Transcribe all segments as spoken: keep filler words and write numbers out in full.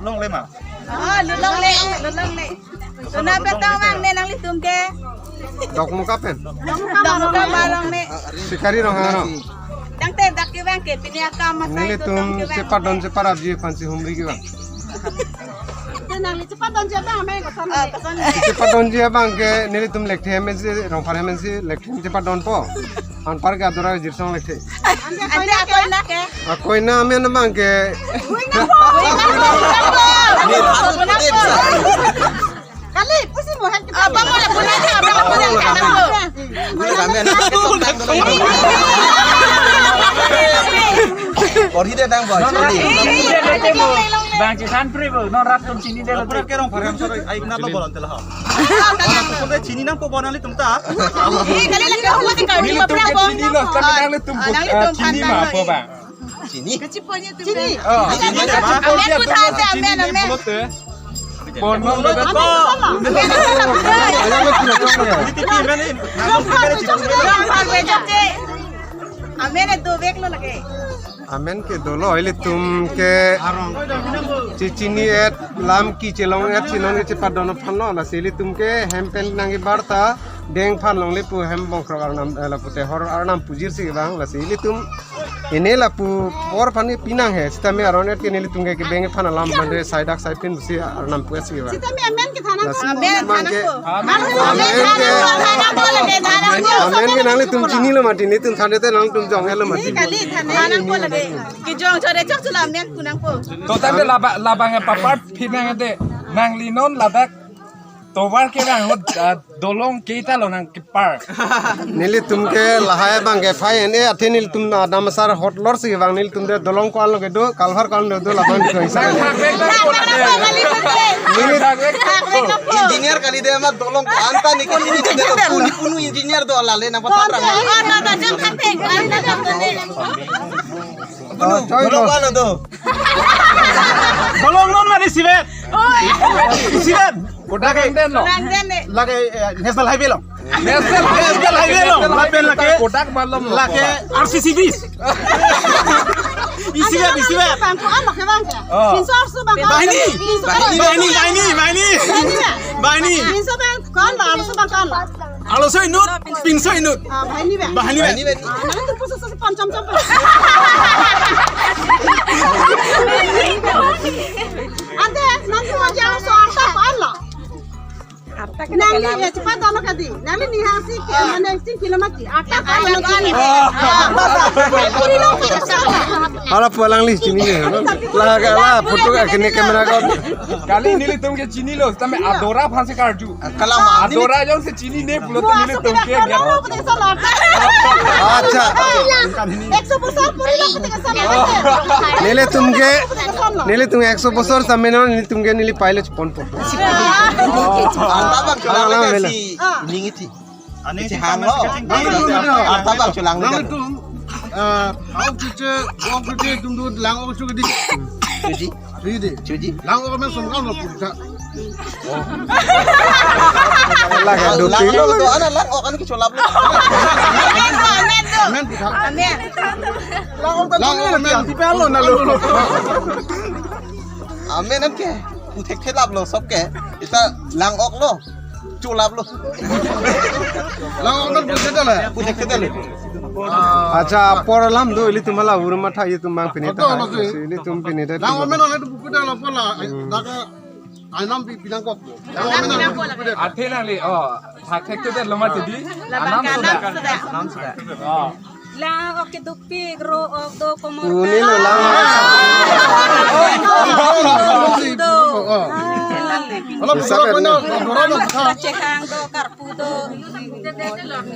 Longle ma? Oh, lut longle, lut longle. Tuna petong abang ne nanglitum ke? Dokmoka pen. Dokmoka arong ne. Sikari Ronghang arong. Tangte dak kevang ke, pini akam masai. Nelitum chepadon cheparapji aphansi humri kevang. Nangli chepadonji abang, amen koson. Ah, koson. Chepadonji abang ke nelitum lekthe amen si, Rongphar amen si lekthe chepadonpo. Anpar ke adora jirsong lekthe. Ante akoina ke? Akoina amen abang ke. Koina po. Koina po. Kali, pusi mo, han kita. Abang mo la puna ke, abang mo la puna ke. Koina amen. Porhi de dang boy. Bang si san pri bo, non rat tum chinidelo. Pura kerong parang sore, ai kena lo bolon tela ha. Pura chini nangpo bo nanglitum ta. Eh, kali lagi ako di kami. Nelitum ke chinilo, kami nanglitum, ah, nanglitum chini ma po ba? Chini. Chini. Oh. Chini de ba? Amen putha ante, amen, amen. Bon, bon, bon, bon. Amen ke dolo, ilitum ke chechini et, lam kechelong et, chelong et chepadon aphan lo, lasi ilitum ke hem pen nangkebar ta, deng aphan longle pu hem bongkrok arnam, eh, lapu te hor arnam pujir si bang, lasi ilitum ene lapu por aphan ni pinang he, sitame aron et ke nelitum ke kebeng aphan alam bande saidak saipin si arnam pu si bang. Sitame amen ke thanang. Lasi amen ke thanang ko. Amen ke. Amen ke nanglitum chinilo mati, nelitum than te nanglitum jong helo mati. Kali thanang ko lagi. Kejong chore chok chula amen punang ko. To tangte laba, labang apa part phinang ate nangli non ladak tovar kevang ahut, ah, dolong keita lo nangkepar. Nelitum ke lahai abang ke phai en e athe nelitum adam asar hot lor si bang nelitum de dolong ko-an lo kedo, culvert ko-an lo do labang ko isa. Neli engineer kali de ma dolong ko-an ta ni ko ni de punu punu engineer do lale nangpathan rang. Oh, choi lo. Dolong ko-an lo do. Dolong non mari sivet. Sivet. Kodak lake, den lo. Lake, eh, National Highway lo. National Highway lo. National Highway lo. Kodak malom lo. Lake R C C B. Isivet, isivet. Bang ko-an lo ke bang ke? Oh. Pinso arso bang ko-an lo. Bahini. Pinso arso. Bahini, bahini, bahini. Bahini. Bahini. Pinso bang ko-an lo, arso bang ko-an lo. Arloso inut, pinso inut. Ah, bahini bang. Bahini bang. Bahini bang. Ah, nanglitum pusu susu ponchom chom. Ante, nanglitum aja arloso arta ko-an lo. Nangli ya chepadon lo kadi. Nangli ni hasi ke, mane sing kilometer. Arta ko-an lo chini. Hala pu alangli chini ne. La ga la photo ka kene camera ko. Kali nelitum ke chinilo, tame adora aphan si karju. Kalang ma, adora jongsi chinine pulote nelitum ke. Acha. Ekso bosor puri lo pute ke sala. Nelitum ke, nelitum ekso bosor sameno nelitum ke neli pilot ponpo. Arta bang cholang le ke si ning ithi. Ani si hang lo. Arta bang cholang le. Nanglitum, eh, auk chuche, auk chuche tum du lang auk chuche di. Chuji. Chuji de. Chuji. Lang ok amen som kan lo putha. Lake dopik. Lang ok to ana lang ok an kecholap lo. Amen putha. Amen. Lang ok to amen putha lo na lo. Amen an ke. Puthek thelap lo sob ke. Ita lang ok lo. Cholap lo. Lang ok amen putha lo. Puthek thelap lo. Acha, apor alam do ilitum hala urma tha ilitum bang pini ta. Ilitum pini ta. Lang ok amen ole tu putha lo pala. Dak Anam pi pinang kok. Athe nangli, oh, thak thek te lo mati di. Anam sudah. Anam sudah. Oh. Lang ok keduk pik ro ok do komor. Uni lo lang. Do. Oh. Alam bisa kan? Chehang do karpu do.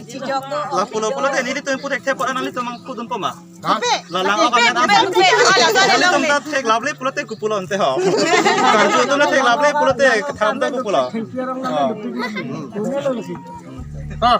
Chijok do. La pulo pulo te nelitum puthek thek pora nanglitum mang pudun poma. Kape? La lang ok amen. Kape, kape, kape. Nanglitum ta theklap le pulote kopulo ante ho. Nanglitum ta theklap le pulote ketham ta kopulo. Ha.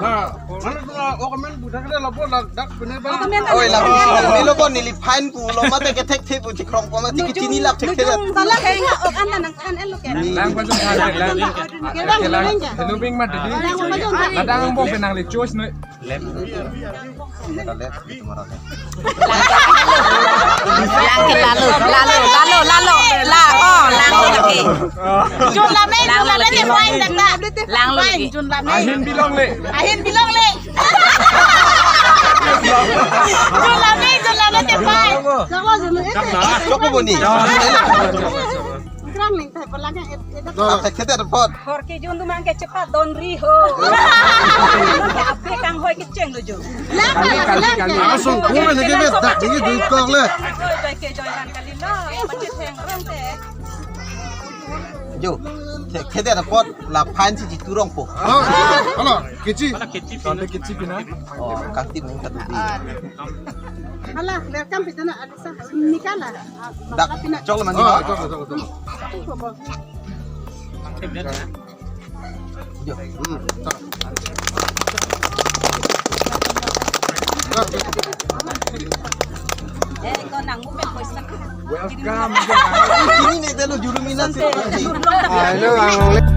Ha. Mane tu ok amen budak le lapo dak dak pene ba. Oi, la. Neli lo ko neli fine pulo mate kethek the pu chikrong ko mate kechinilap thek the. Sala kainga ok an nang an lo ke. Lang ko jong thang lang. Lang, lang. Hello bing mati di. Lang ko jong thang. Kadang bo penang le choice noi. Left. Left, itu marah. Lang ke lalo, lalo, lalo, lalo, la, oh, lang ke lagi. Jun lame, Jun lame te fine, tata. Lang lo lagi. Jun lame. Ahin bilong le. Ahin bilong le. Jun lame, Jun lame te fine. Chok po boni. Krang ning thai palang et et. Thek thek thek pot. Hor ke jun dumang ke chepat don ri ho. Ape kanghoi kecheng lo jo. Kali, kali, kali. Asung kung ne ke dak ni dun kok le. Hoi bai ke joy ran kali lo. Pachit heng rong te. Jo. Thek thek thek pot la fine si jitu rong po. Oh, halo, kechi. Tante kechi pina. Oh, kati mung kati. Hala, welcome pitana. Nikala. Dak, chok lo mani. Oh, chok lo, chok lo, chok lo. Jo. Hmm. Welcome. Ini nih, telo juru mina sih. Hello, ang